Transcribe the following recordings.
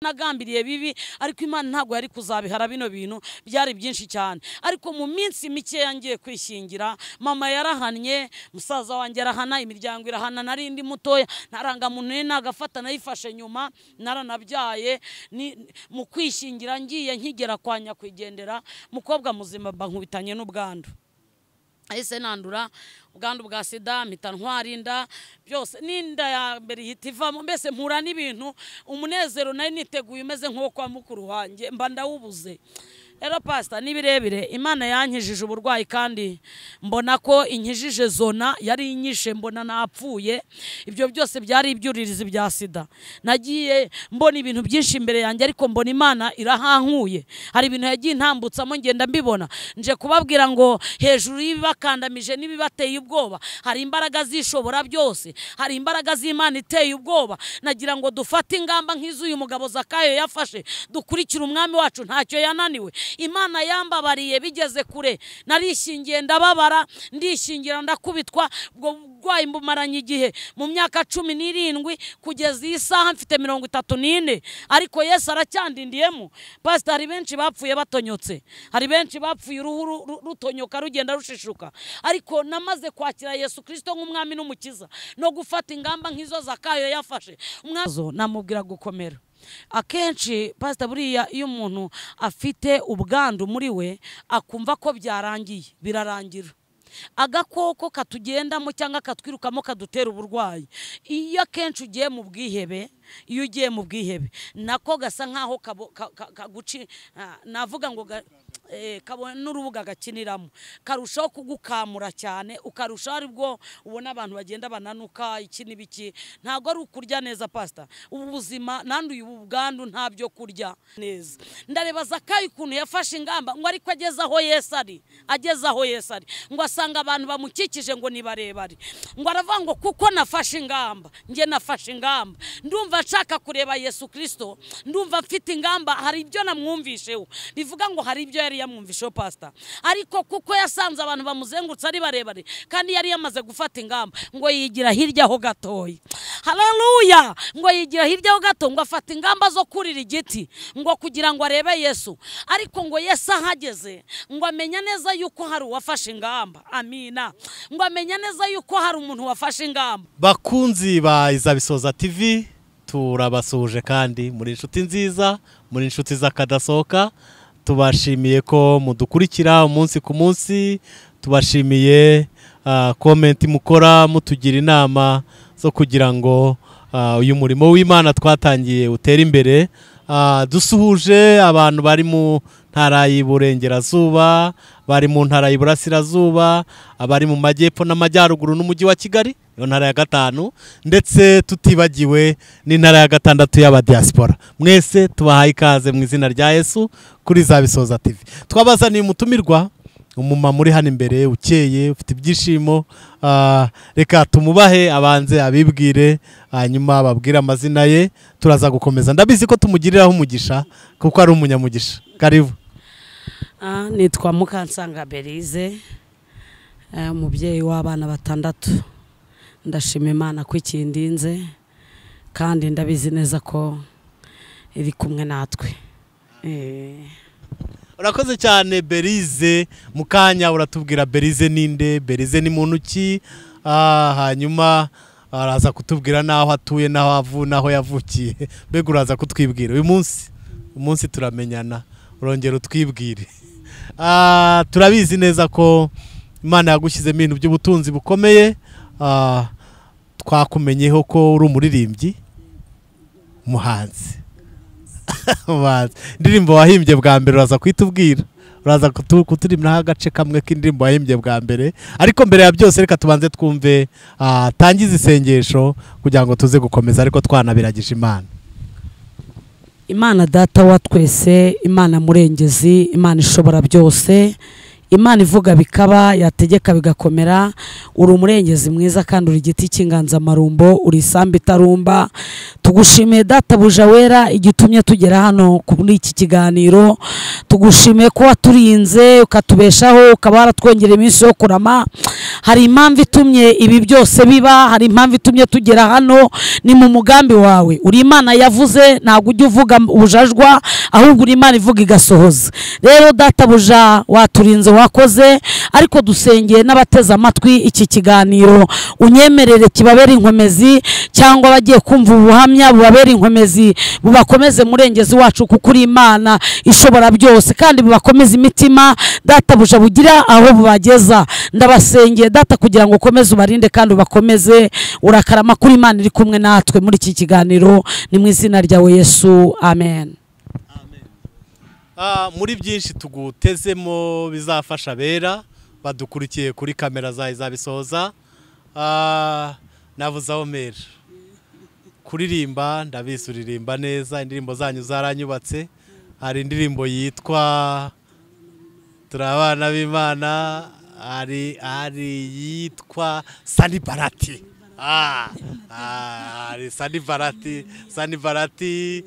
Nagambiriye bibi, ariko Imana ntabwo yari kuzabihara. Bino bintu byari byinshi cyane, ariko mu minsi mike yangiye kwishingira, mama yarahannye, musaza wanjye arahana, imiryango irahana. Nari ndi mutoya, ntarangamuntu nagafata, nayifashe nyuma naranabyaye. Mu kwishingira ngiye nkigera kwa nyakwigendera, mukobwa muzima, bankubitanye n'ubwandu, ahise nandura ubwandu bwa sida, mpita ntwara inda, byose n'inda ya mbere ihita ivamo. Mbese mpura n'ibintu, umunezero nari niteguye umeze nk'uwo kwa mukuru wanjye mba ndawubuze. Rero pasita, ni birebire. Imana yankijije uburwayi, kandi mbona ko inkijije zona yari inyishe, mbona napfuye. Ibyo byose byari ibyuririzi bya sida. Nagiye mbona ibintu byinshi imbere yanjye, ariko mbona Imana irahankuye. Hari ibintu yagiye intambutsamo, ngenda mbibona. Nje kubabwira ngo hejuru y'ibibakandamije n'ibibateye ubwoba hari imbaraga zishobora byose, hari imbaraga z'Imana iteye ubwoba. Nagira ngo dufate ingamba nk'iz'uyu mugabo Zakayo yafashe, dukurikire umwami wacu, ntacyo yananiwe. Imana yambabariye bigeze kure. Narishingiye ndababara, ndishingira ndakubitwa, ubwo burwayi mbumaranye igihe mu myaka 17, kugeza iyi saha mfite 34, ariko Yesu aracyandindiyemo. Pastor, hari benshi bapfuye batonyotse, hari benshi bapfuye uruhu rutonyoka rugenda rushishuka, ariko namaze kwakira Yesu Kristo nk'umwami n'umukiza no gufata ingamba nk'izo Zakayo yafashe. Namubwira gukomera. Akenshi pastor, buriya iyo umuntu afite ubwandu muri we akumva ko byarangiye, birarangira. Agakoko katugendamo cyangwa katwirukamo kadutera uburwayi, iyo akenshi ugiye mu bwihebe, iyo ugiye mu bwihebe nako gasa nkaho kaguci, navuga ngo kabona n'urubuga gakiniramo, karushaho kugukamura cyane, ukarushaho. Aribwo ubona abantu bagenda bananuka, iki n'ibiki. Ntabwo ari ukurya neza pastor. Ubu buzima nanduye ubu bwandu, ntabyo kurya neza. Ndareba Zakayo ukuntu yafashe ingamba, ngo ariko ageze aho Yesu ari, ageze aho Yesu ari, ngo asanga abantu bamukikije ngo ni barebare, ngo aravuga ngo kuko nafashe ingamba, njye nafashe ingamba, ndumva nshaka kureba Yesu Kristo, ndumva mfite ingamba, hari ibyo namwumvisheho. Bivuga ngo hari ibyo yari yamwumvisheho pastor, ariko kuko yasanze abantu bamuzengurutse ari barebare kandi yari yamaze gufata ingamba, ngo yigira hirya ho gatoya. Haleluya! Ngo yigira hirya ho gato, ngo afata ingamba zo kurira igiti ngo kugira ngo arebe Yesu. Ariko ngo Yesu ahageze, ngo amenya neza yuko hari uwafashe ingamba. Amina. Ngo amenya neza yuko hari umuntu wafashe ingamba. Bakunzi ba Izabisoza TV, turabasuhuje kandi muri inshuti nziza, muri inshuti z'akadasohoka. Tubashimiye ko mudukurikira umunsi ku munsi, tubashimiye comment mukora mutugira inama zo kugira ngo uyu murimo w'Imana twatangiye utere imbere. Dusuhuje abantu bari mu ntara y'Iburengerazuba, bari mu ntara y'Iburasirazuba, abari mu majyepfo n'amajyaruguru n'umujyi wa Kigali, iyo ntara ya 5, ndetse tutibagiwe n'intara ya 6 y'abadiaspora. Mwese tubahaye ikaze mu izina rya Yesu kuri Izabisoza TV. Twabazaniye umutumirwa, umumama uri hano imbere ukeye, ufite ibyishimo. Reka tumubahe abanze abibwire, hanyuma babwire amazina ye, turaza gukomeza. Ndabizi ko tumugiriraho umugisha kuko ari umunyamugisha. Karibu. Nitwa Mukansanga Berize, umubyeyi w'abana 6. Ndashima Imana ko ikindinze, kandi ndabizi neza ko iri kumwe natwe. Urakoze cyane Berize. Mukanya uratubwira Berize ninde, Berize ni muntu ki, hanyuma araza kutubwira naho atuye, naho avu, naho yavukiye. Mbega uraza kutwibwira uyu munsi, umunsi turamenyana, urongera utwibwire. Turabizi neza ko Imana yagushyizemo ibintu by'ubutunzi bukomeye. Twakumenyeho ko uri umuririmbyi, umuhanzi. Indirimbo wahimbye bwa mbere uraza kuitubwira, uraza kuturimiraho agace kamwe k'indirimbo wahimbye bwa mbere. Ariko mbere ya byose reka tubanze twumve tangiza isengesho kugira ngo tuze gukomeza, ariko twanabiragije Imana. Imana data wa twese, Imana murengezi, Imana ishobora byose, Imana ivuga bikaba, yategeka bigakomera. Uri umurengezi mwiza kandi uri igiti cy'inganzamarumbo, uri isambu itarumba. Tugushimiye databuja wera igitumye tugera hano kuri iki kiganiro. Tugushimiye ko waturinze ukatubeshaho, ukaba waratwongereye iminsi yo kurama. Hari impamvu itumye ibi byose biba, hari impamvu itumye tugera hano, ni mu mugambi wawe. Uri Imana yavuze, ntabwo ujya uvuga ubujajwa, ahubwo uri Imana ivuga igasohoza. Rero databuja waturinze, wakoze, ariko dusengeye n'abateze amatwi iki kiganiro, unyemerere kibabera inkomezi, cyangwa bagiye kumva ubuhamya bubabera inkomezi, bubakomeze murengezi wacu, kuko uri Imana ishobora byose, kandi bubakomeze imitima databuja, bugira aho bubageza. Ndabasengeye data kugira ngo ukomeze ubarinde kandi ubakomeze. Urakarama kuri Imana iri kumwe natwe muri iki kiganiro, ni mu izina ryawe Yesu, amen. Muri byinshi tugutezemo bizafasha abera badukurikiye kuri kamera za Izabisoza. Navuze aho mera kuririmba, ndabizi uririmba neza, indirimbo zanyu zaranyubatse. Hari indirimbo yitwa Turabana b'Imana, hari yitwa Sanibarati. Hari Sanibarati, Sanibarati,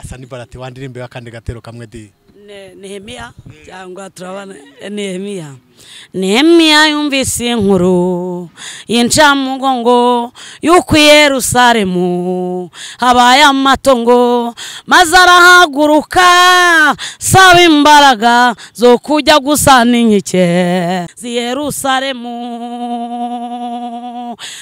Sanibarati wandirimbe akandi gatero kamwe di Nehemiya cyangwa turabana Nehemiya. Nehemiya yumvise inkuru y'incamugongo y'uko i Yerusalemu habaye amatongo, maze arahaguruka saba imbaraga zo kujya gusana inkike z'i Yerusalemu.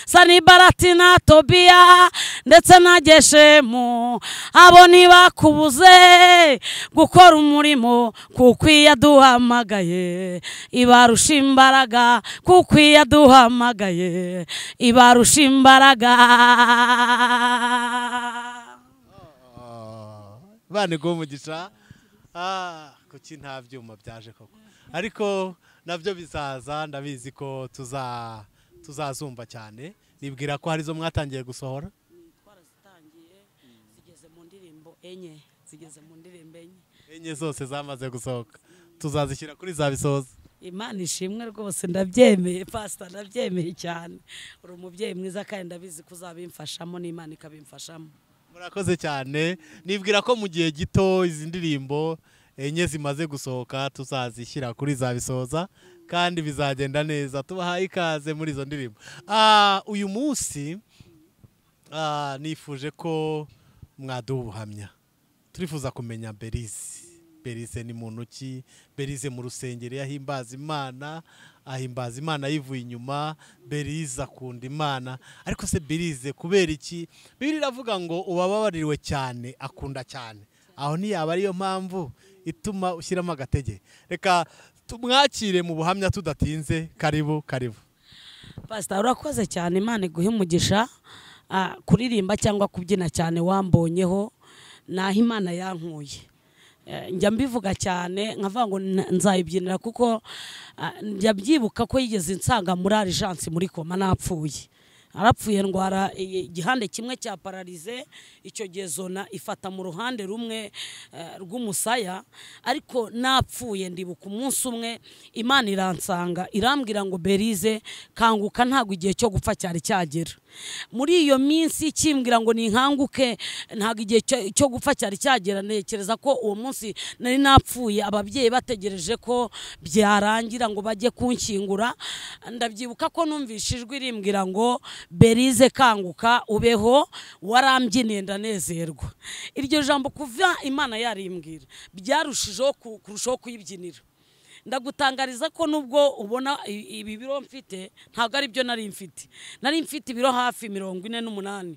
Sanibarati na Tobiya ndetse na Geshemu abo ntibakubuze gukora umurimo, kuko iyaduhamagaye ibarusha imbaraga, kuko iyaduhamagaye ibarusha imbaraga. Bane go mugisha. Kuki nta byuma byaje koko, ariko nabyo bizaza, ndabizi ko tuzazumva cyane. Nibwira ko hari zo mwatangiye gusohora. Twarazitangiye, zigeze mu ndirimbo enye, zigeze mu ndirimbo enye. Enye zose zamaze gusohoka, tuzazishyira kuri Zabisoza. Imana ishimwe rwose, ndabyemeye pastor, ndabyemeye cyane. Uri umubyeyi mwiza kandi ndabizi ko uzabimfashamo n'Imana ikabimfashamo. Murakoze cyane. Nibwira ko mu gihe gito izi ndirimbo enye zimaze gusohoka tuzazishyira kuri Zabisoza kandi bizagenda neza. Tubahaye ikaze muri izo ndirimbo. Uyu munsi nifuje ko mwaduha ubuhamya. Turifuza kumenya Berize. Berize ni muntu ki? Berize mu rusengero yahimbaza Imana, ahimbaza Imana yivuye inyuma. Berize akunda Imana, ariko se Berize kubera iki? Bibiliya iravuga ngo uwababaririwe cyane akunda cyane. Aho ntiyaba ariyo mpamvu ituma ushyiramo agatege. Reka tumwakire mu buhamya tudatinze. Karibu, karibu Pastor. Urakoze cyane, Imana iguhe umugisha. Kuririmba cyangwa kubyina cyane wambonyeho, naho Imana yankuye. Njya mbivuga cyane nkavuga ngo nzayibyinira, kuko njya byibuka ko yigeze insanga muri Alliance muri koma napfuye. Arapfuye ndwara igihande kimwe cya paralize, icyo gihe zona ifata mu ruhande rumwe rw'umusaya, ariko napfuye ndibuka umunsi umwe Imana iransanga irambwira ngo Berize kanguka, ntabwo igihe cyo gupfa cyari cyagera. Muri iyo minsi ikimbwira ngo ninkanguke ntabwo igihe cyo gupfa cyari cyagera, ntekereza ko uwo munsi nari napfuye ababyeyi bategereje ko byarangira ngo bajye kunshyingura. Ndabyibuka ko numvise ijwi rimbwira ngo Berize kanguka ubeho, warambyiniye ndanezerwa. Iryo jambo kuva Imana yarimbwira byarushijeho kurushaho kuyibyinira. Ndagutangariza ko nubwo ubona ibi biro mfite ntabwo ari byo nari mfite. Nari mfite ibiro hafi 48,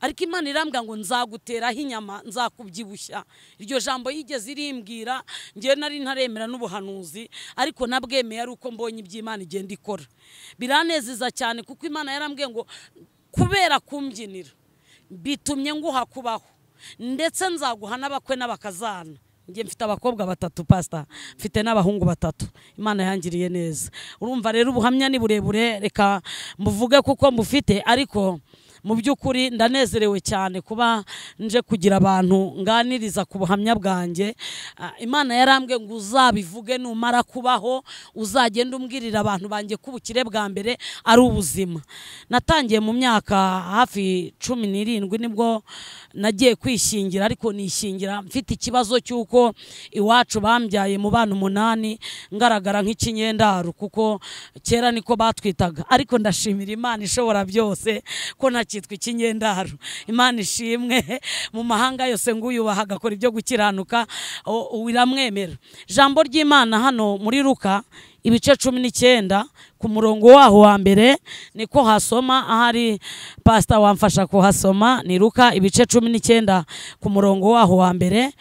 ariko Imana irambwira ngo nzaguteraho inyama, nzakubyibushya. Iryo jambo yigeze irimbwira, ngewe nari ntaremera n'ubuhanuzi, ariko nabwemeye ari uko mbonye iby'Imana igenda ikora. Biranezeza cyane kuko Imana yarambwiye ngo kubera kumbyinira bitumye nguha kubaho, ndetse nzaguha n'abakwe n'abakazana. Njye mfite abakobwa batatu pastor, mfite n'abahungu batatu. Imana yangiriye neza. Urumva rero ubuhamya ni burebure, reka mbuvuge kuko mbufite, ariko Mu by'ukuri ndanezerewe cyane kuba nje kugira abantu nganiriza ku buhamya bwanjye. Imana yarambwiye ngo uzabivuge numara kubaho, uzagenda umbwirira abantu banjye ko ubukire bwa mbere ari ubuzima. Natangiye mu myaka hafi 17 nibwo nagiye kwishingira, ariko nishingira mfite ikibazo cy'uko iwacu bambyaye mu bana 8 ngaragara nk'ikinyendaro, kuko kera niko batwitaga. Ariko ndashimira Imana ishobora byose ko ntakitwa ikinyendaro. Imana ishimwe mu mahanga yose nguyubaha agakora ibyo gukiranuka uwiramwemera. Jambo ry'Imana hano muri Luka ibice 19 ku murongo waho wa mbere niko hasoma. Ahari pastor wamfasha kuhasoma, ni Luka ibice 19 ku murongo waho wa mbere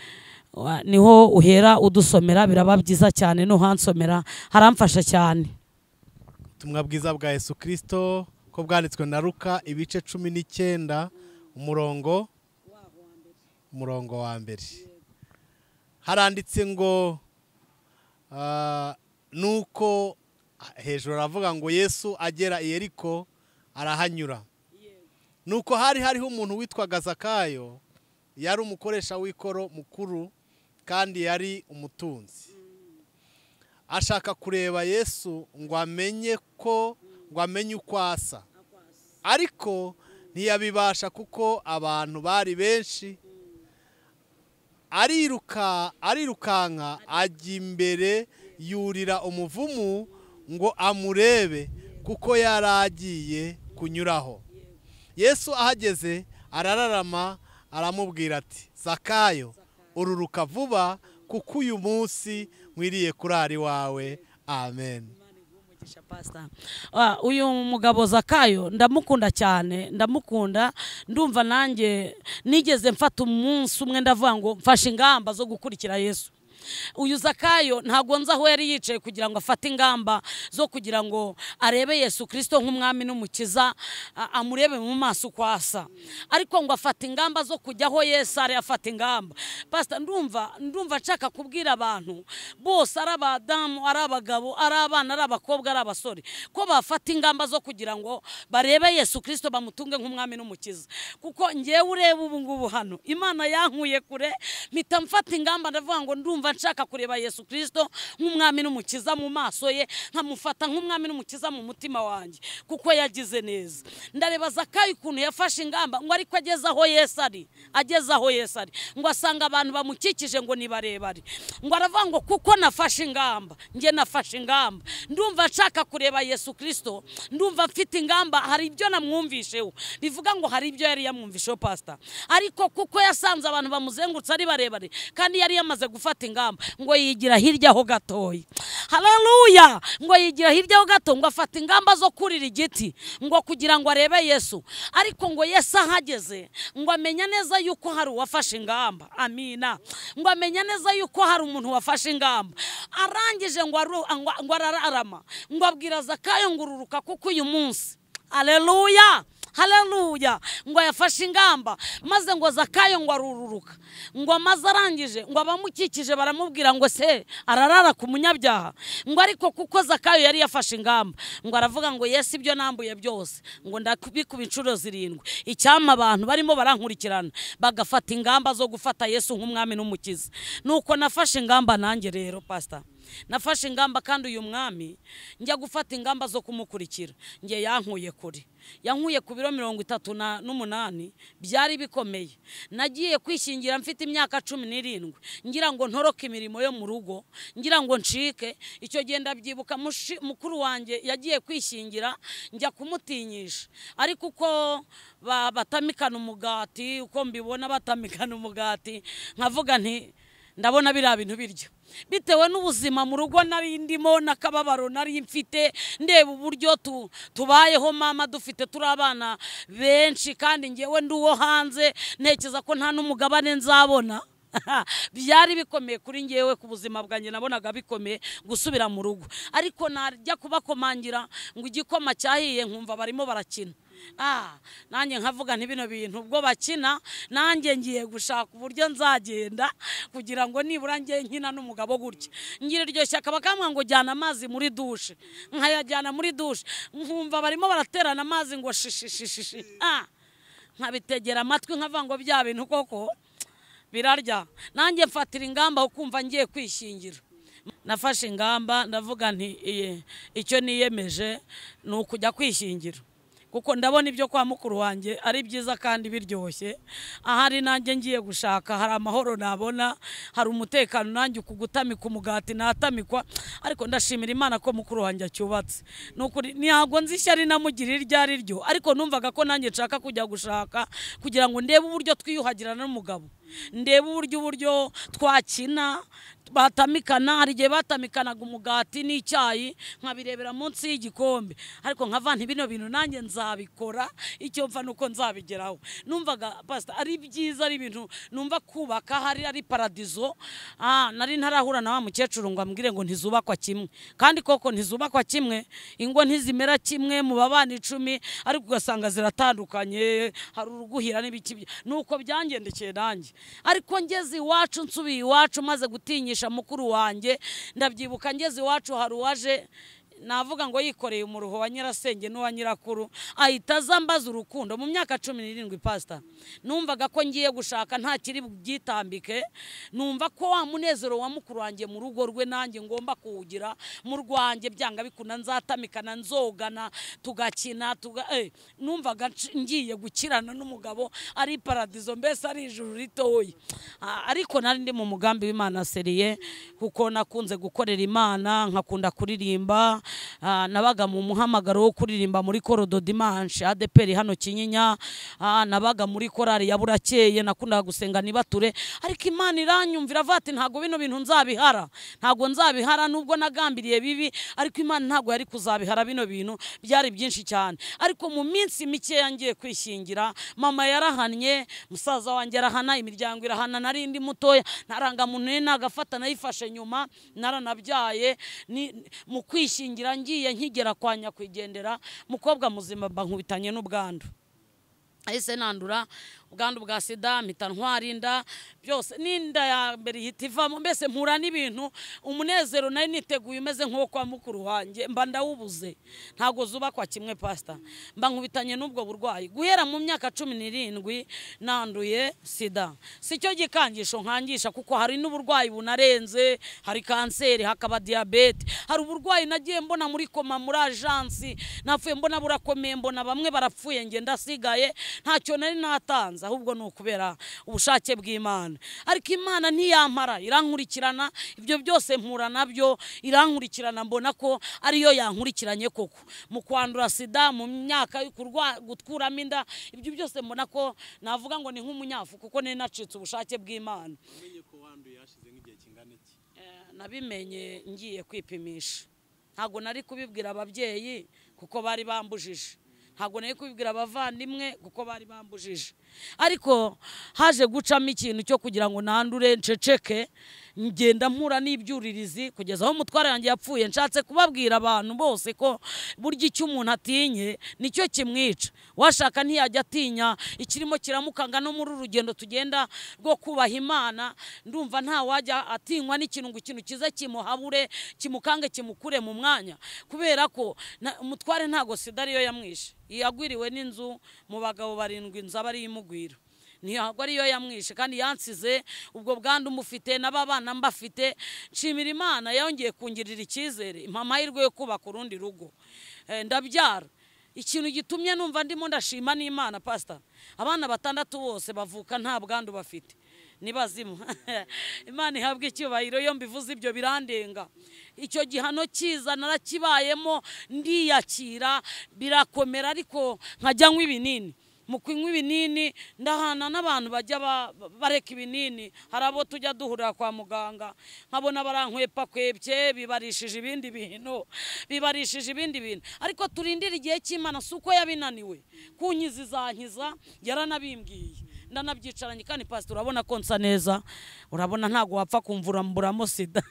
niho uhera udusomera, biraba byiza cyane no hansomera haramfasha cyane. Ubutumwa bwiza bwa Yesu Kristo ko bwanditswe na Luka ibice 19 umurongo wa mbere. Haranditse ngo nuko hejuru aravuga ngo Yesu agera i Yeriko arahanyura. Nuko hari hariho umuntu witwaga Zakayo, yari umukoresha w'ikoro mukuru kandi yari umutunzi. Ashaka kureba Yesu ngo amenye ko ngo amenye uko asa, ariko ntiyabibasha kuko abantu bari benshi. Arirukanka ajya imbere yurira umuvumu ngo amurebe kuko yaragiye kunyuraho. Yesu ahageze arararama aramubwira ati Zakayo, ururuka vuba kuko uyu munsi nkwiriye kurara iwawe. Amen. Uyu mugabo Zakayo ndamukunda cyane, ndamukunda. Ndumva nanjye nigeze mfata umunsi umwe ndavuga ngo mfashe ingamba zo gukurikira Yesu. Uyu Zakayo ntago nzi aho yari yicaye kugira ngo afate ingamba zo kugira ngo arebe Yesu Kristo nk'umwami n'umukiza, amurebe mu maso uko asa, ariko ngo afate ingamba zo kujya aho Yesu ari, afata ingamba. Pastor, ndumva nshaka kubwira abantu bose, ari abadamu, ari abagabo, ari abana, ari abakobwa, ari abasore, ko bafata ingamba zo kugira ngo barebe Yesu Kristo bamutunge nk'umwami n'umukiza. Kuko ngewe ureba ubu ngubu hano Imana yankuye kure, mpita mfata ingamba ndavuga ngo ndumva nshaka kureba Yesu Kristo nk'umwami n'umukiza mu maso ye, nkamufata nk'umwami n'umukiza mu mutima wanjye, kuko yagize neza. Ndareba Zakayo ukuntu yafashe ingamba ngo ariko ageze aho Yesu ari, ageze aho Yesu ari ngo asanga abantu bamukikije ngo ni barebare, ngo aravuga ngo kuko nafashe ingamba, nge nafashe ingamba, ndumva nshaka kureba Yesu Kristo, ndumva mfite ingamba. Hari ibyo namwumvisheho, bivuga ngo hari ibyo yari yamwumvisheho pastor, ariko kuko yasanze abantu bamuzengurutse ari barebare kandi yari yamaze gufata ingamba, ngo yigira hirya ho gatoya. Haleluya! Ngo yigira hirya ho gato, ngo afata ingamba zo kurira igiti ngo kugira ngo arebe Yesu. Ariko ngo Yesu ahageze ngo amenya neza yuko hari uwafashe ingamba. Amina. Ngo amenya neza yuko hari umuntu wafashe ingamba. Arangije ngo arararama, ngo abwira Zakayo ngo ururuka kuko uyu munsi. Haleluya! Haleluya! Ngo yafashe ingamba, maze ngo Zakayo ngo arururuka. Ngo amaze arangije ngo abamukikije baramubwira ngo se ararara ku munyabyaha. Ngo ariko kuko Zakayo yari yafashe ingamba, ngo aravuga ngo Yesu ibyo nambuye byose ngo ndakubikuba inshuro 7. Icyampa abantu barimo barankurikirana bagafata ingamba zo gufata Yesu nk'umwami n'umukiza. Nuko nafashe ingamba nanjye rero pastor, nafashe ingamba, kandi uyu mwami njya gufata ingamba zo kumukurikira. Nge yankuye kure, yankuye ku biro 38, byari bikomeye. Nagiye kwishingira mfite imyaka 17, ngira ngo ntoroke imirimo yo mu rugo, ngira ngo ncike. Icyo gihe ndabyibuka mukuru wanjye yagiye kwishingira, njya kumutinyisha, ariko uko batamikana umugati, uko mbibona batamikana umugati, nkavuga nti ndabona biriya bintu biryo. Bitewe n'ubuzima mu rugo nari ndimo n'akababaro nari mfite, ndeba uburyo tubayeho mama dufite turi abana benshi, kandi ngewe ndi uwo hanze, ntekereza ko nta n'umugabane nzabona. Byari bikomeye kuri ngewe, ku buzima bwanjye nabonaga bikomeye gusubira mu rugo. Ariko najya kubakomangira ngo igikoma cyahiye nkumva barimo barakina. Nanjye nkavuga nti bino bintu ubwo bakina, nanjye ngiye gushaka uburyo nzagenda kugira ngo nibura ngiye nkina n'umugabo gutya. Ngira iryo shyaka bakamwa ngo jyana amazi muri dushe, nkayajyana muri dushe, nkumva barimo baraterana amazi ngo shishishishishi. Nkabitegera amatwi nkavuga ngo bya bintu koko birarya. Nanjye mfatira ingamba ukumva ngiye kwishingira. Nafashe ingamba ndavuga nti icyo niyemeje ni ukujya kwishingira, kuko ndabona ibyo kwa mukuru wanjye ari byiza kandi biryoshye. Ahari nanjye ngiye gushaka hari amahoro nabona, hari umutekano, nanjye ukugutamika umugati natamikwa. Ariko ndashimira Imana ko mukuru wanjye acyubatse. Nukuri ntabwo nzi ishyari namugirira iryo ari ryo, ariko numvaga ko nanjye nshaka kujya gushaka kugira ngo ndebe uburyo twiyuhagirana n'umugabo, ndebe uburyo twakina batamikana. Hari igihe batamikanaga umugati n'icyayi nkabirebera munsi y'igikombe, ariko nkava nti bino bintu nanjye nzabikora, icyo mfa nuko nzabigeraho. Numvaga pastor ari byiza, ari ibintu numva kubaka hari ari paradizo. Nari ntarahura na wa mukecuru ngo ambwire ngo ntizubakwa kimwe, kandi koko ntizubakwa kimwe, ingo ntizimera kimwe mu babana 10, ariko ugasanga ziratandukanye, hari uruguhira n'ibiki. Nuko byangendekeye nanjye. Ariko ngeze iwacu, nsubiye iwacu maze gutinyisha mukuru wanjye, ndabyibuka ngeze iwacu hari uwaje navuga ngo yikoreye umuruho wa nyirasenge n'uwa nyirakuru, ahita azambaza urukundo. Mu myaka 17 pastor, numvaga ko ngiye gushaka nta kiri byitambike, numva ko wa munezero wa mukuru wanjye mu rugo rwe nanjye ngomba kuwugira mu rwanjye, byanga bikunda nzatamikana, nzogana, tugakina numvaga ngiye gukirana n'umugabo ari paradizo, mbese ari ijuru ritoya. Ariko nari ndi mu mugambi w'Imana seriye, kuko nakunze gukorera Imana, nkakunda kuririmba. Nabaga mu muhamagaro wo kuririmba muri Korodo Dimanche ADPR hano Kinyinya. Nabaga muri korari ya Burakeye, nakundaga gusenga nibature. Ariko Imana iranyumvira vati ntago bino bintu nzabihara, ntago nzabihara nubwo nagambiriye bibi, ariko Imana ntago yari kuzabihara. Bino bintu byari byinshi cyane. Ariko mu minsi mike yangiye kwishingira, mama yarahannye, musaza wanjye arahana, imiryango irahana. Nari ndi mutoya, ntarangamuntu nagafata nayifashe nyuma, naranabyaye. Mu kwishingira ngiye nkigera kwa nyakwigendera, mukobwa muzima bankubitanye n'ubwandu, ahise nandura ubwandu bwa sida, mpita ntwara inda byose, n'inda ya mbere ihita ivamo. Mbese mpura n'ibintu, umunezero nari niteguye umeze nk'uwo kwa mukuru wanjye mba ndawubuze. Ntago zubakwa kimwe pastor, mba nkubitanye n'ubwo burwayi. Guhera mu myaka 17 nanduye sida. Si cyo gikangisho nkangisha, kuko hari n'uburwayi bunarenze, hari kanseri, hakaba diabete, hari uburwayi nagiye mbona muri koma muri agence, napfuye mbona burakomeye, mbona bamwe barapfuye nge ndasigaye, ntacyo nari natanze, ahubwo ni ukubera ubushake bw'Imana. Ariko Imana ntiyampara, irankurikirana, ibyo byose mpura nabyo, irankurikirana, mbona ko ariyo yankurikiranye koko. Mu kwandura sida, mu myaka yo gutkuramo inda, ibyo byose mbona ko navuga ngo ni nk'umunyafu, kuko nari nacitse ubushake bw'Imana. Nabimenye ngiye kwipimisha. Ntago nari kubibwira ababyeyi kuko bari bambujije, ntago nari kubibwira abavandimwe kuko bari bambujije. Ariko haje gucamo ikintu cyo kugira ngo nandure nceceke, ngenda mpura n'ibyuririzi kugeza aho umutware yanjye yapfuye. Nshatse kubabwira abantu bose ko burya icyo umuntu atinye nicyo kimwica. Washaka ntiyajya atinya ikirimo kiramukanga. No muri urugendo tugenda rwo kubaha Imana, ndumva nta wajya atinywa n'ikintu ngo ikintu kiza kimuhabure, kimukange, kimukure mu mwanya, kubera ko umutware ntago sida ariyo yamwishe. Yagwiriwe n'inzu mu bagabo 7, inzu aba ari imugwira, ntabwo ariyo yamwishe, kandi yansize ubwo bwandu mufite n'ababana mbafite. Nshimira Imana yongeye kungirira icyizere, impa amahirwe yo kubaka urundi rugo, ndabyara. Ikintu gitumye numva ndimo ndashima n'Imana pastor, abana 6 bose bavuka nta bwandu bafite, ni bazima. Imana ihabwe icyubahiro. Iyo mbivuze ibyo birandenga. Icyo gihano kiza narakibayemo, ndiyakira, birakomera, ariko nkajya nywa ibinini. Mu kunywa ibinini ndahana n'abantu bajya bareka ibinini. Hari abo tujya duhurira kwa muganga nkabona barankwepa kwebye, bibarishije ibindi bintu, bibarishije ibindi bintu. Ariko turindira igihe cy'Imana, si uko yabinaniwe kunkiza izankiza, yaranabimbwiye, ndanabyicaranye. Kandi pastor urabona ko nsa neza, urabona ntago wapfa kumvura mburamo sida.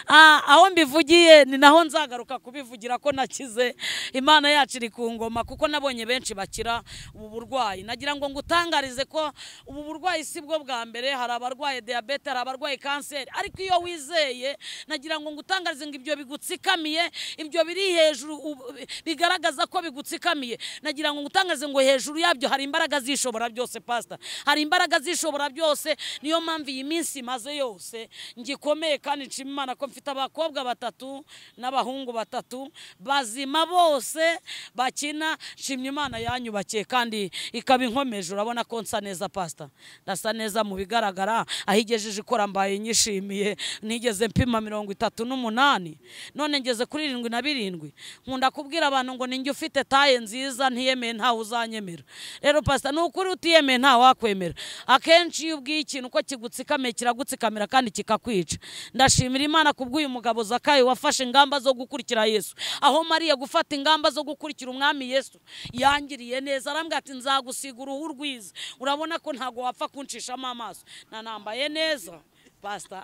Aho mbivugiye ni naho nzagaruka kubivugira ko nakize. Imana yacu iri ku ngoma, kuko nabonye benshi bakira ubu burwayi. Nagira ngo ngutangarize ko ubu burwayi si bwo bwa mbere, hari abarwaye diyabete, hari abarwaye kanseri, ariko iyo wizeye, nagira ngo ngutangarize ngo ibyo bigutsikamiye, ibyo biri hejuru bigaragaza ko bigutsikamiye, nagira ngo ngutangarize ngo hejuru yabyo hari imbaraga zishobora byose. Pastor, hari imbaraga zishobora byose. Niyo mpamvu iyi minsi maze yose ngikomeye, kandi nshima Imana ko mfite abakobwa 3 n'abahungu 3 bazima bose bakina. Nshimye Imana yanyubakiye kandi ikaba inkomeje. Urabona ko nsa neza pastor, ndasa neza mu bigaragara, aho igejeje ikora mbaye nyishimiye. Nigeze mpima 38 none ngeze kuri 77. Nkunda kubwira abantu ngo ninjye ufite taye nziza, ntiyemeye ntawe uzanyemera. Rero pastor, ni ukuri utiyemeye ntawe wakwemera. Akenshi iyo ubwiye ikintu ko kigutsikamiye, kiragutsikamira kandi kikakwica. Ndashimira Imana kubw'uyu mugabo Zakayo wafashe ingamba zo gukurikira Yesu. Aho Mariya gufata ingamba zo gukurikira umwami Yesu, yangiriye neza, arambwira ati nzagusiga uruhu rwiza. Urabona ko ntago wapfa kunshishamo amaso, nanambaye neza pastor.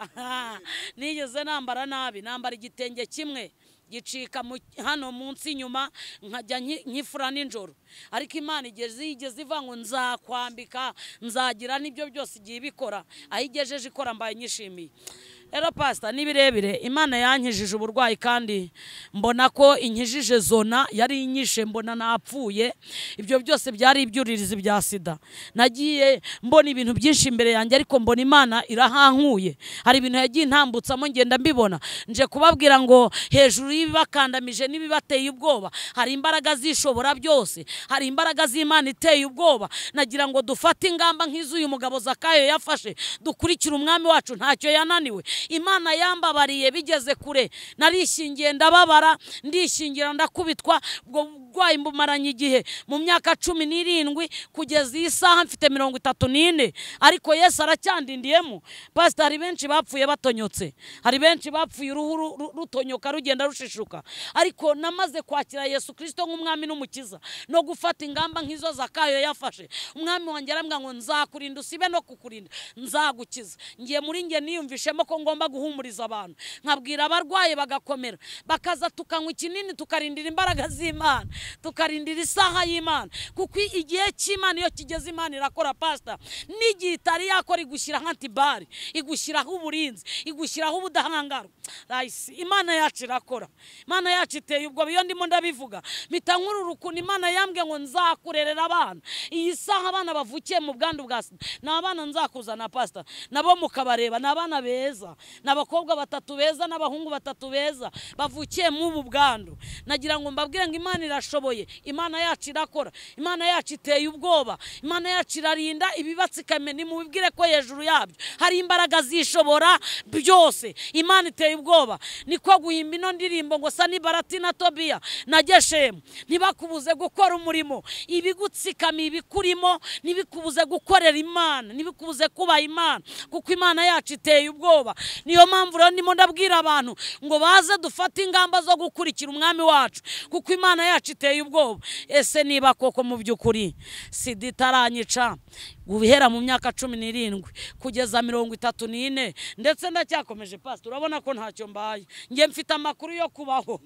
Nigeze nambara nabi, nambara igitenge kimwe gicika hano munsi inyuma, nkajya nkifura nijoro. Ariko Imana igeze iva ngo nzakwambika, nzagira n'ibyo byose igiye ibikora. Aho igejeje ikora mbaye nyishimiye. Rero pastor, ni birebire, Imana yankijije uburwayi kandi mbona ko inkijije zona yari inyishe, mbona napfuye. Ibyo byose byari ibyuririzi bya sida. Nagiye mbona ibintu byinshi imbere yanjye, ariko mbona Imana irahankuye. Hari ibintu yagiye intambutsamo ngenda mbibona. Nje kubabwira ngo hejuru y'ibibakandamije n'ibibateye ubwoba hari imbaraga zishobora byose, hari imbaraga z'Imana iteye ubwoba. Nagira ngo dufate ingamba nk'iz'uyu mugabo Zakayo yafashe, dukurikire umwami wacu, ntacyo yananiwe. Imana yambabariye bigeze kure. Narishingiye ndababara, ndishingira ndakubitwa, ubwo burwayi mbumaranye igihe mu myaka 17 kugeza iyi saha mfite 34, ariko Yesu aracyandindiyemo. Pastor, hari benshi bapfuye batonyotse, hari benshi bapfuye uruhu rutonyoka rugenda rushishuka, ariko namaze kwakira Yesu Kristo nk'umwami n'umukiza no gufata ingamba nk'izo Zakayo yafashe. Umwami wanjye arambwira ngo nzakurinda usibe no kukurinda, nzagukiza. Ngiye muri nge niyumvishemo ko ngomba guhumuriza abantu, nkabwira abarwaye bagakomera, bakaza tukanywa ikinini, tukarindira imbaraga z'Imana, tukarindira isaha y'Imana, kuko igihe cy'Imana iyo kigeze Imana irakora. Pastor, n'igihe itari yakora igushyiraho antibari, igushyiraho uburinzi, igushyiraho ubudahangarwa. Imana yacu irakora, Imana yacu iteye ubwoba. Iyo ndimo ndabivuga mpita nkurura ukuntu Imana yambwiye ngo nzakurerera abana. Iyi saha abana bavukiye mu bwandu bwa sida ni abana nzakuzana pastor, nabo mukabareba, ni abana beza, ni abakobwa 3 beza n'abahungu 3 beza bavukiye mu ubu bwandu. Nagira ngo mbabwire ngo Imana irashoboye, Imana yacu irakora, Imana yacu iteye ubwoba, Imana yacu irarinda ibibatsikame. Nimubibwire ko hejuru yabyo hari imbaraga zishobora byose. Imana iteye ubwoba. Niko guhimba ino ndirimbo ngo Sanibarati na Tobiya na Geshemu ntibakubuze gukora umurimo. Ibigutsikamiye ibikurimo ntibikubuze gukorera Imana, ntibikubuze kuba Imana, kuko Imana yacu iteye ubwoba. Niyo mpamvu rero ndimo ndabwira abantu ngo baze dufate ingamba zo gukurikira umwami wacu, kuko Imana yacu iteye ubwoba. Ese niba koko mu by'ukuri sida itaranyica guhera mu myaka 17 kugeza 34, ndetse ndacyakomeje pastor, urabona ko ntacyo mbaye. Nge mfite amakuru yo kubaho.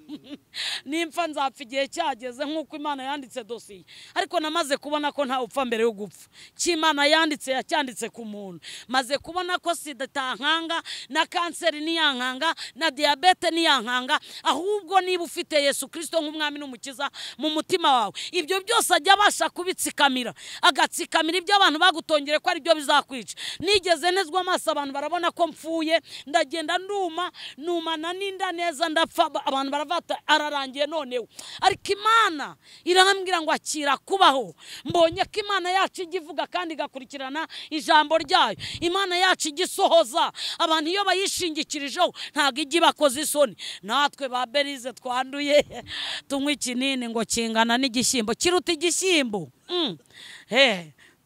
Nimfa nzapfa igihe cyageze nk'uko Imana yanditse dosiye, ariko namaze kubona ko nta upfa mbere yo gupfa. Cy'Imana yanditse yacyanditse ku muntu. Maze kubona ko sida itankanga, na kanseri niyankanga, na diyabete niyankanga, ahubwo niba ufite Yesu Kristo nk'umwami n'umukiza mu mutima wawe, ibyo byose ajya abasha kubitsikamira, agatsikamira ibyo abantu bagutongere ko ari byo bizakwica. Nigeze nezwa amaso abantu barabona ko mpfuye, ndagenda nduma numana ninda neza ndapfa, abantu baravata ararangiye noneho. Ariko Imana irambwira ngo akira kubaho. Mbonye ko Imana yacu igivuga kandi igakurikirana ijambo ryayo. Imana yacu igisohoza. Abantu iyo bayishingikirijeho ntabwo ijya ibakoza isoni. Natwe ba Berize twanduye tunywa ikinini ngo kingana n'igishyimbo, kiruta igishyimbo.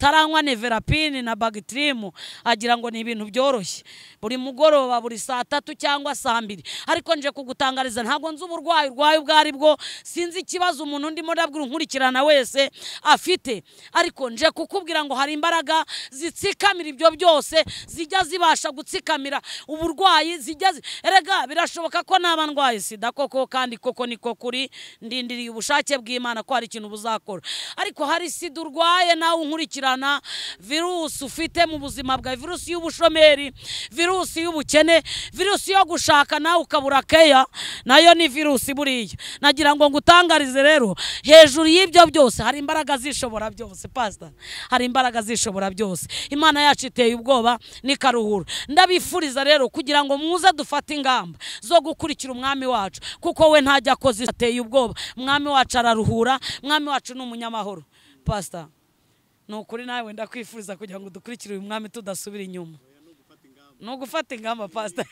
ataranywa neverapine na bagitirimu agira ngo ni ibintu byoroshye, buri mugoroba buri saa 3 cyangwa saa 2. Ariko nje kugutangariza ntabwo nzi uburwayi urwaye ubwo ari bwo, sinzi ikibazo umuntu ndimo ndabwira unkurikirana wese afite, ariko nje kukubwira ngo hari imbaraga zitsikamira ibyo byose, zijya zibasha gutsikamira uburwayi, zijya erega birashoboka ko naba ndwaye sida koko, kandi koko niko kuri, ndindiriye ubushake bw'Imana ko hari ikintu buzakora. Ariko hari sida urwaye nawe unkurikirana, virusi ufite mu buzima bwawe, virusi y'ubushomeri, virusi y'ubukene, virusi yo gushaka nawe ukabura keya, nayo ni virusi buriya. Nagira ngo ngutangarize rero, hejuru y'ibyo byose hari imbaraga zishobora byose. Pastor, hari imbaraga zishobora byose. Imana yacu iteye ubwoba n'ikaruhura. Ndabifuriza rero kugira ngo muze dufate ingamba zo gukurikira umwami wacu, kuko we ntajya akoze ateye ubwoba. Umwami wacu araruhura, umwami wacu ni umunyamahoro. Pastor, ni ukuri nawe ndakwifuriza kugira ngo dukurikire uyu mwami tudasubira inyuma. Ni ugufata ingamba Pastor.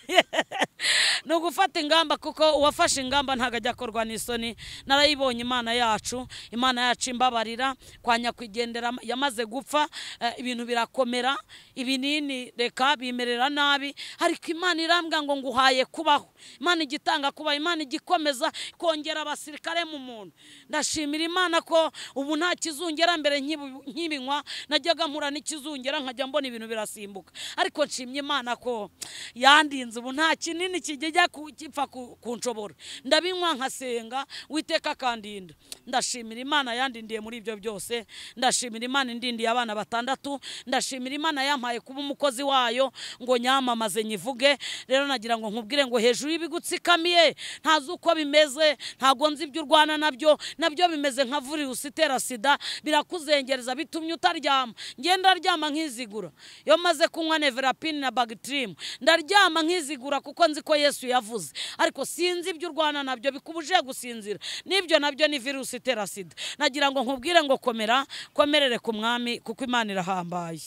Ni ugufata ingamba, kuko uwafashe ingamba ntabwo ajya akorwa n'isoni. Narayibonye Imana yacu, Imana yacu imbabarira kwa nyakwigendera yamaze gupfa, ibintu birakomera, ibinini reka bimerera nabi, ariko Imana irambwa ngo nguhaye kubaho. Imana igitanga kuba, Imana igikomeza kongera abasirikare mu muntu. Ndashimira Imana ko ubu nta kizungera mbere nkibinywa, najyaga mpura n'ikizungera nkajya mbona ibintu birasimbuka, ariko nshimye Imana ko yandinze ubu nta kinini kijya gipfa kunshobora. Ndabinywa nkasenga, Uwiteka akandinda. Ndashimira Imana yandindiye muri ibyo byose. Ndashimira Imana indindiye abana 6. Ndashimira Imana yampaye kuba umukozi wayo ngo nyamamaze nyivuge. Rero nagira ngo nkubwire ngo hejuru y'ibigutsikamiye, ntazi uko bimeze, ntago nzi ibyo urwana nabyo, nabyo bimeze nka virusi itera sida, birakuzengereza bitumye utaryama. Ngenda ndaryama nkizigura iyo maze kunywa neverapine na bagitirimu, ndaryama nkizigura kuko nzi ko Yesu yavuze. Ariko sinzi ibyo urwana nabyo bikubuje gusinzira, nibyo nabyo ni virusi itera sida. Nagira ngo nkubwire ngo komera, komerere ku mwami kuko Imana irahambaye.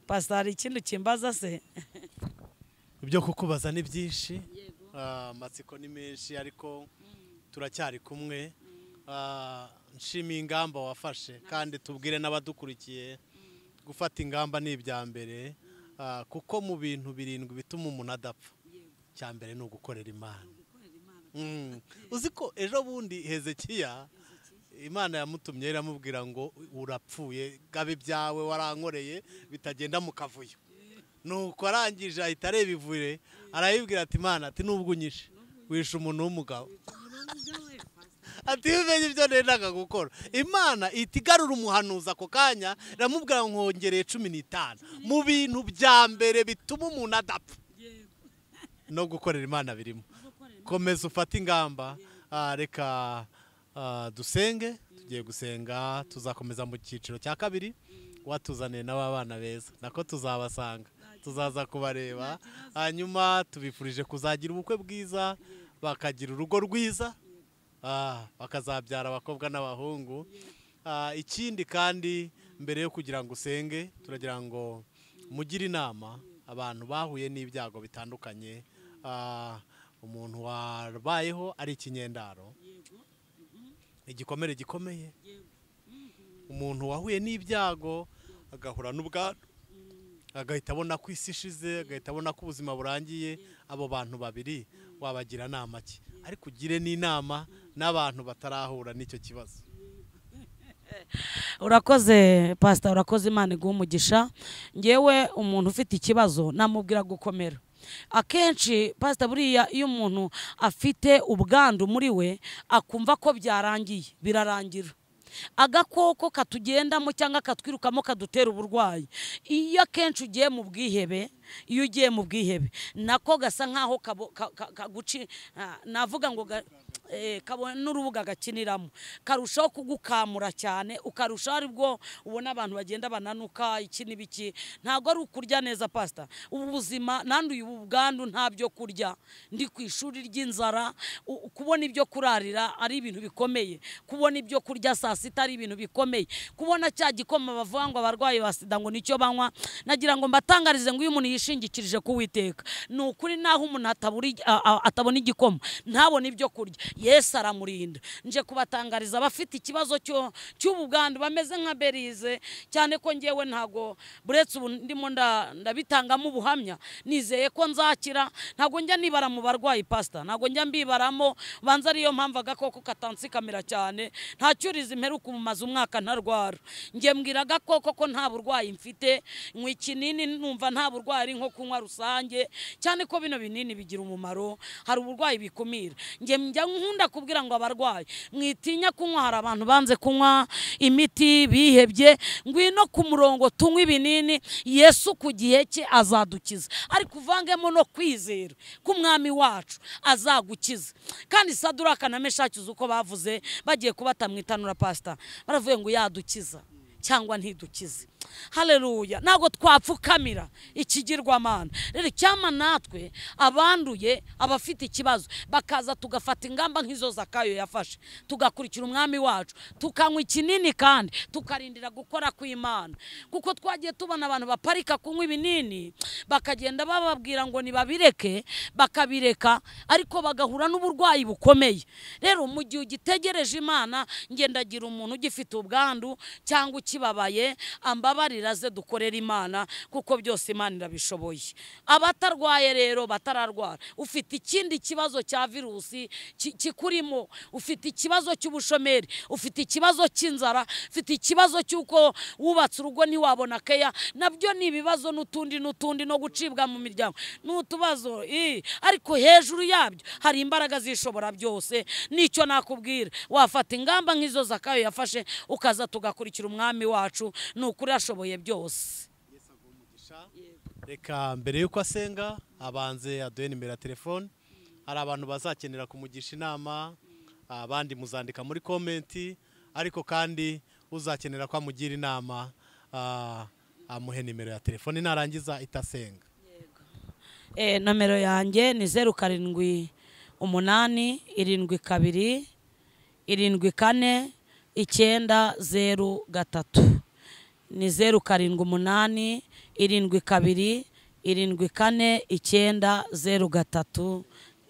Pastor, hari ikindi kimbaza se? Ibyo kukubaza ni byinshi, amatsiko ni menshi, ariko turacyari kumwe. Nshimiye ingamba wafashe, kandi tubwire n'abadukurikiye gufata ingamba ni ibya mbere, kuko mu bintu 7 bituma umuntu adapfa, cya mbere ni ugukorera Imana. Uzi ko ejo bundi Hezekiya Imana yamutumye iramubwira ngo urapfuye, gabe ibyawe warankoreye bitagenda mu kavuyo. Nuko arangije ahita areba ivure, arayibwira ati Imana ati nubwo unyishe wishe umuntu w'umugabo, ati umenye ibyo nendaga gukora. Imana itigarura umuhanuzi ako kanya, iramubwira ngo nkongereye 15 mu bintu bya mbere bituma umuntu adapfa, no gukorera Imana birimo. Komeza ufate ingamba. Reka dusenge, tugiye gusenga, tuzakomeza mu cyiciro cya 2. Watuzaniye n'abana beza, nako tuzabasanga, tuzaza kubareba. Hanyuma tubifurije kuzagira ubukwe bwiza, bakagira urugo rwiza, bakazabyara abakobwa n'abahungu. Ikindi kandi mbere yo kugira ngo usenge, turagira ngo mugire inama abantu bahuye n'ibyago bitandukanye. Umuntu wabayeho ari ikinyendaro, igikomere gikomeye, umuntu wahuye n'ibyago agahura n'ubwandu, agahita abona ko isi ishize, agahita abona ko ubuzima burangiye. Abo bantu babiri wabagira nama ki? Ariko ugire n'inama n'abantu batarahura n'icyo kibazo. Urakoze Pastor, urakoze, Imana iguhe umugisha. Ngewe umuntu ufite ikibazo namubwira gukomera. Akenshi Pastor, buriya iyo umuntu afite ubwandu muri we akumva ko byarangiye, birarangira. Agakoko katugendamo cyangwa katwirukamo kadutera uburwayi, iyo akenshi ugiye mu bwihebe, iyo ugiye mu bwihebe nako gasa nkaho kaguci, navuga ngo kabona n'urubuga gakiniramo, karushaho kugukamura cyane, ukarushaho aribwo ubona abantu bagenda bananuka iki n'ibiki. Ntabwo ari ukurya neza Pastor, ubu buzima nanduye ubu bwandu, nta byo kurya, ndi ku ishuri ry'inzara, kubona ibyo kurarira ari ibintu bikomeye, kubona ibyo kurya saa sita ari ibintu bikomeye, kubona cya gikoma bavuga ngo abarwayi ba sida ngo nicyo banywa. Nagira ngo mbatangarize ngo uyu muntu yishingikirije ku Uwiteka, ni ukuri naho umuntu atabona igikoma, ntabona ibyo kurya, Yesu aramurinda. Nje kubatangariza abafite ikibazo cy'ubu bwandu bameze nka Berize, cyane ko ngewe ntago buretse ubu ndimo ndabitangamo ubuhamya, nizeye ko nzakira. Ntago njya nibara mu barwayi pastor, ntago njya mbibaramo, banza ariyo mpamvu agakoko katansikamira cyane. Nta cyurizi mperuka umumaze umwaka ntarwara. Nge mbwira agakoko ko nta burwayi mfite, nywa ikinini numva nta burwayi, ari nko kunywa rusange, cyane ko bino binini bigira umumaro, hari uburwayi bikumira. Nge njya nkunda kubwira ngo abarwayi mwitinya kunywa, hari abantu banze kunywa imiti bihebye, ngwino ku murongo tunywe ibinini, Yesu ku gihe cye azadukiza. Ariko uvangemo no kwizera ko Umwami wacu azagukiza. Kandi Saduraka na Meshaki uko bavuze bagiye kubata mu itanura pastor, baravuye ngo yadukiza cyangwa ntidukize. Haleluya. Ntago twapfukamira ikigirwamana. Rero cyama natwe abanduye, abafite ikibazo bakaza tugafata ingamba nk'izo Zakayo yafashe, tugakurikira Umwami wacu, tukanywa ikinini kandi tukarindira gukora kw'Imana. Kuko twagiye tubona abantu baparika kunywa ibinini bakagenda bababwira ngo nibabireke, bakabireka, ariko bagahura n'uburwayi bukomeye. Rero mu gihe ugitegereje Imana, ngendagira umuntu ugifite ubwandu cyangwa ukibabaye, ambabarira ze dukorera Imana, kuko byose Imana irabishoboye. Abatarwaye rero batararwara, ufite ikindi kibazo cya virusi kikurimo, ufite ikibazo cy'ubushomeri, ufite ikibazo cy'inzara, ufite ikibazo cy'uko wubatse urugo ntiwabona keya, nabyo ni ibibazo n'utundi n'utundi, no gucibwa mu miryango n'utubazo, ariko hejuru yabyo hari imbaraga zishobora byose. Nicyo nakubwira, wafata ingamba nk'izo Zakayo yafashe, ukaza tugakurikira Umwami wacu, ni ukuri ashoboye byose. Reka mbere yuko asenga abanze aduhe nimero ya telefone. Hari abantu bazakenera kumugisha inama, abandi muzandika muri komenti, ariko kandi uzakenera ko amugira inama amuhe nimero ya telefone narangiza itasenga. Nomero yanjye ni 078 72 74 903. Ni 078 72 74 903.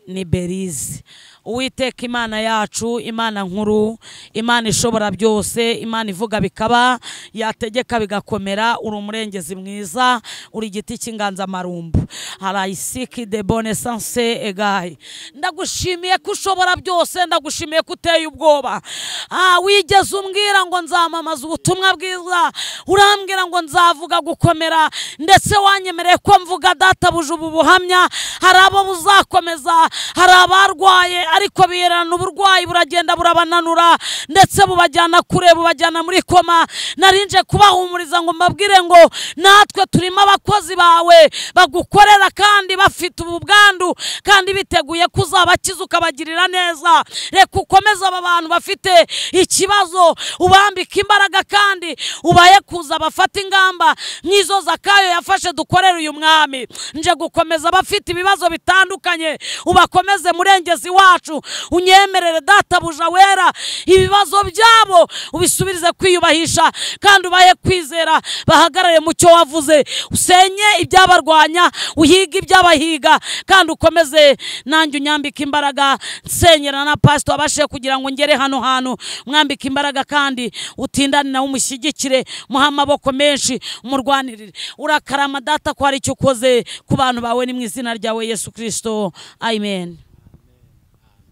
Ni Berize. Uwiteka Imana yacu, Imana nkuru, Imana ishobora byose, Imana ivuga bikaba, yategeka bigakomera, uri umurengezi mwiza, uri igiti cy'inganzamarumbu. Haraisiki de bonne sanse egahi. Ndagushimiye ko ushobora byose, ndagushimiye ko uteye ubwoba. Wigeze umbwira ngo nzamamaza ubutumwa bwiza, urambwira ngo nzavuga gukomera, ndetse wanyemereye ko mvuga databuja ubu buhamya. Hari abo buzakomeza, hari abarwaye ariko biherana uburwayi buragenda burabananura, ndetse bubajyana kure, bubajyana muri koma. Narinje kubahumuriza ngo mbabwire ngo natwe turimo abakozi bawe bagukorera kandi bafite ubu bwandu, kandi biteguye kuzabakiza ukabagirira neza. Reka ukomeze aba bantu bafite ikibazo, ubambike imbaraga kandi ubaye kuza bafata ingamba nk'izo Zakayo yafashe dukorera uyu Mwami. Nje gukomeza abafite ibibazo bitandukanye, ubakomeze murengezi wacu, unyemerere databuja wera, ibibazo byabo ubisubirize kwiyubahisha, kandi ubaye kwizera, bahagarare mu cyo wavuze, usenye ibyabarwanya, uhiga ibyabahiga, kandi ukomeze nanjye unyambike imbaraga. Nsenyera na pastor abashe kugira ngo ngere hano hantu, mwambike imbaraga kandi utindane nawe, umushyigikire, muha amaboko menshi, umurwanirire. Urakarama data ko hari icyo ukoze ku bantu bawe, ni mu izina ryawe Yesu Kristo, amen.